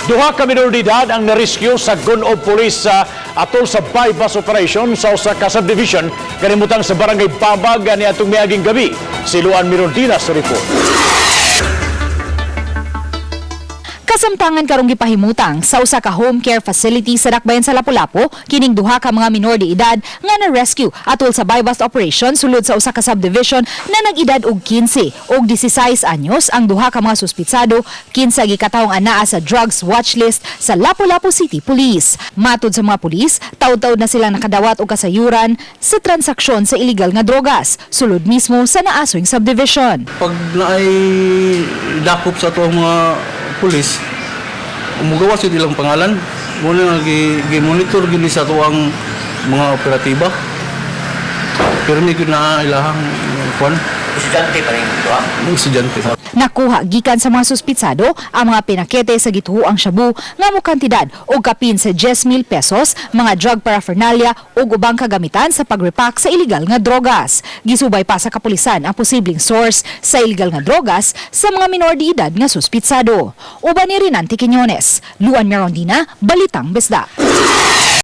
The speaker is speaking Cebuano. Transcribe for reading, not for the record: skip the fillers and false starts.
Duha ka minor de edad ang na-rescue sa Gun-ob Police sa atol sa buy-bust operation sa usa ka subdivision kanimutang sa Barangay Babag niadtong miaging gabi. Si Luan Mirondina sa report. Kasamtangan karong gipahimutang sa usa ka home care facility sa Dakbayan sa Lapu-Lapu kining duha ka mga minor de edad nga na-rescue atol sa buy-bust operation sulod sa usa ka subdivision na nag-edad og 15 og 16 anyos ang duha ka mga suspitsado, kinsa gikatawong anaa sa drugs watch list sa Lapu-Lapu City Police. Matud sa mga pulis, taud-taud na sila nakadawat og kasayuran sa transaksyon sa illegal nga drogas sulod mismo sa naasoing subdivision. Pag naay dakop sa ato ang mga pulis, mugawas yun ilang pangalan. Muna nga gi-monitor gini sa ato ang mga operatiba. Pero may na ilahang kwan. Estudyante pa rin ito, ah. Mga estudyante. Nakuha gikan sa mga suspitsado ang mga pinakete sa gituhoang shabu nga mokantidad og kapin sa 10,000 pesos, mga drug paraphernalia ug ubang kagamitan sa pagrepack sa illegal nga drogas. Gisubay pa sa kapulisan ang posibleng source sa illegal nga drogas sa mga minor de edad nga suspitsado. Uban ni Rinante Quiñones, Luan Merondina, Balitang Bisdak.